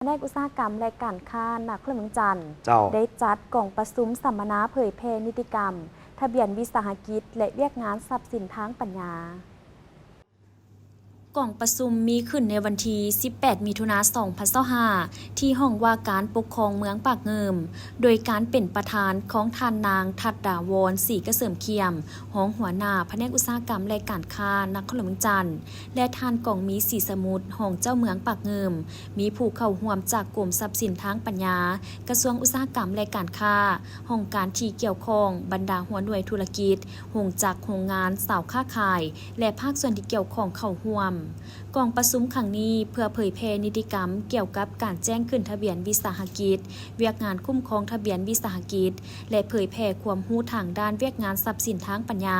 ພະແນກອຸດສາຫະກຳ ແລະ ການຄ້າ ນະຄອນຫຼວງວຽງຈັນ ເຈົ້າ ໄດ້ຈັດກອງປະຊຸມສຳມະນາເຜີຍແຜ່ນິຕິກຳທະບຽນວິສາຫະກິດ ແລະ ວຽກງານຊັບສິນທາງປັນຍາ. ກອງປະຊຸມມີຂຶ້ນໃນວັນທີສິບແປດ ມິຖຸນາ ສອງພັນຊາວຫ້າ ທີ່ຫ້ອງວ່າການປົກຄອງເມືອງປາກງື່ມ ໂດຍການເປັນປະທານຂອງທ່ານນາງ ທັດດາວອນ ສີກະເສີມຄຽມ ຮອງຫົວໜ້າພະແນກອຸດສາຫະກຳ ແລະ ການຄ້າ ນະຄອນຫຼວງວຽງຈັນ ແລະ ທ່ານ ກອງມີ ສີສະໝຸດ ຮອງເຈົ້າເມືອງປາກງື່ມ. ມີຜູ້ເຂົ້າຮ່ວມຈາກກົມຊັບສິນທາງປັນຍາ, ກະຊວງອຸດສາຫະກຳ ແລະ ການຄ້າ, ຫ້ອງການທີ່ກ່ຽວຂ້ອງ, ບັນດາຫົວໜ່ວຍທຸລະກິດ, ໂຮງຈັກ, ໂຮງງານ, ຊາວຄ້າຂາຍ ແລະ ພາກສ່ວນທີ່ກ່ຽວຂ້ອງເຂົ້າຮ່ວມ. ກອງປະຊຸມຄັ້ງນີ້ເພື່ອເຜີຍແຜ່ນິຕິກຳກ່ຽວກັບການແຈ້ງຂຶ້ນທະບຽນວິສາຫະກິດ, ວຽກງານຄຸ້ມຄອງທະບຽນວິສາຫະກິດ ແລະ ເຜີຍແຜ່ຄວາມຮູ້ທາງດ້ານວຽກງານຊັບສິນທາງປັນຍາ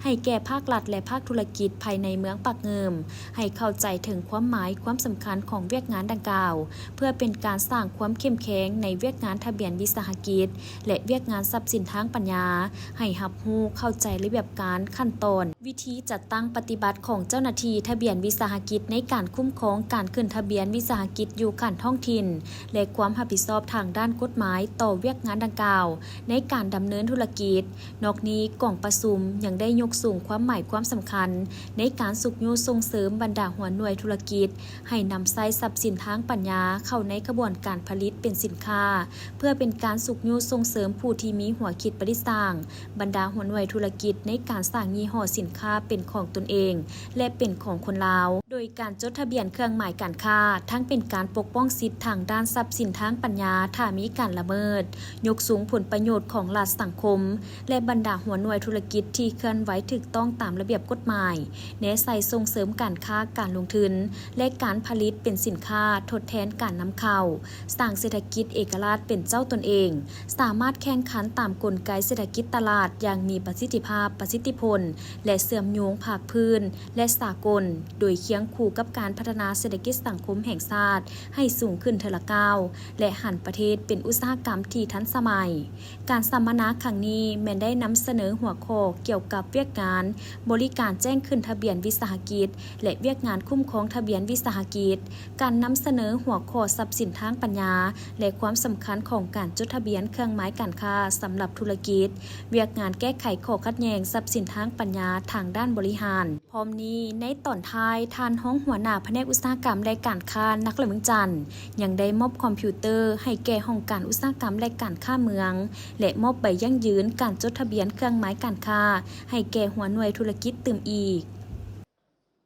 ໃຫ້ແກ່ພາກລັດ ແລະ ພາກທຸລະກິດພາຍໃນເມືອງປາກງື່ມ ໃຫ້ເຂົ້າໃຈເຖິງຄວາມໝາຍຄວາມສຳຄັນຂອງວຽກງານດັ່ງກ່າວ ເພື່ອເປັນການສ້າງຄວາມເຂັ້ມແຂງໃນວຽກງານທະບຽນວິສາຫະກິດ ແລະ ວຽກງານຊັບສິນທາງປັນຍາ ໃຫ້ຮັບຮູ້ເຂົ້າໃຈລະບຽບການ, ຂັ້ນຕອນ, ວິທີຈັດຕັ້ງປະຕິບັດຂອງເຈົ້າໜ້າທີ່ທະບຽນວິສາຫະກິດໃນການຄຸ້ມຄອງການຂຶ້ນທະບຽນວິສາຫະກິດຢູ່ຂັ້ນທ້ອງຖິ່ນ ແລະ ຄວາມຮັບຜິດຊອບທາງດ້ານກົດໝາຍຕໍ່ວຽກງານດັ່ງກ່າວໃນການດຳເນີນທຸລະກິດ. ນອກນີ້, ກອງປະຊຸມຍັງໄດ້ຍົກສູງຄວາມໝາຍຄວາມສຳຄັນໃນການຊຸກຍູ້ສົ່ງເສີມບັນດາຫົວໜ່ວຍທຸລະກິດ ໃຫ້ນຳໃຊ້ຊັບສິນທາງປັນຍາເຂົ້າໃນຂະບວນການຜະລິດເປັນສິນຄ້າ ເພື່ອເປັນການຊຸກຍູ້ສົ່ງເສີມຜູ້ທີ່ມີຫົວຄິດປະດິດສ້າງ, ບັນດາຫົວໜ່ວຍທຸລະກິດໃນການສ້າງຍີ່ຫໍ້ສິນຄ້າເປັນຂອງຕົນເອງ ແລະ ເປັນຂອງຄົນລາວ, ໂດຍການຈົດທະບຽນເຄື່ອງໝາຍການຄ້າ ທັງເປັນການປົກປ້ອງສິດທາງດ້ານຊັບສິນທາງປັນຍາຖ້າມີການລະເມີດ, ຍົກສູງຜົນປະໂຫຍດຂອງລັດ, ສັງຄົມ ແລະ ບັນດາຫົວໜ່ວຍທຸລະກິດທີ່ເຄື່ອນໄຫວຖືກຕ້ອງຕາມລະບຽບກົດໝາຍ, ແນໃສ່ສົ່ງເສີມການຄ້າ, ການລົງທຶນ ແລະ ການຜະລິດເປັນສິນຄ້າທົດແທນການນຳເຂົ້າ, ສ້າງເສດຖະກິດເອກະລາດເປັນເຈົ້າຕົນເອງ, ສາມາດແຂ່ງຂັນຕາມກົນໄກເສດຖະກິດຕະຫຼາດຢ່າງມີປະສິດທິພາບ, ປະສິດທິຜົນ ແລະ ເຊື່ອມໂຍງພາກພື້ນ ແລະ ສາກົນ, ໂດຍຄຽງຄູ່ກັບການພັດທະນາເສດຖະກິດສັງຄົມແຫ່ງຊາດໃຫ້ສູງຂຶ້ນເທື່ອລະກ້າວ ແລະ ຫັນປະເທດເປັນອຸດສາຫະກຳທີ່ທັນສະໄໝ. ການສຳມະນາຄັ້ງນີ້ແມ່ນໄດ້ນຳສະເໜີຫົວຂໍ້ກ່ຽວກັບວຽກງານບໍລິການແຈ້ງຂຶ້ນທະບຽນວິສາຫະກິດ ແລະ ວຽກງານຄຸ້ມຄອງທະບຽນວິສາຫະກິດ, ການນຳສະເໜີຫົວຂໍ້ຊັບສິນທາງປັນຍາ ແລະ ຄວາມສຳຄັນຂອງການຈົດທະບຽນເຄື່ອງໝາຍການຄ້າສຳລັບທຸລະກິດ, ວຽກງານແກ້ໄຂຂໍ້ຂັດແຍ່ງຊັບສິນທາງປັນຍາທາງດ້ານບໍລິຫານ. ພ້ອມນີ້, ໃນຕອນທ້າຍ, ທ່ານຮອງຫົວໜ້າພະແນກອຸດສາຫະກຳ ແລະ ການຄ້າ ນະຄອນຫຼວງວຽງຈັນ ຍັງໄດ້ມອບຄອມພິວເຕີໃຫ້ແກ່ຫ້ອງການອຸດສາຫະກຳ ແລະ ການຄ້າເມືອງ ແລະ ມອບໃບຢັ້ງຢືນການຈົດທະບຽນເຄື່ອງໝາຍການຄ້າໃຫ້ແກ່ຫົວໜ່ວຍທຸລະກິດຕື່ມອີກ.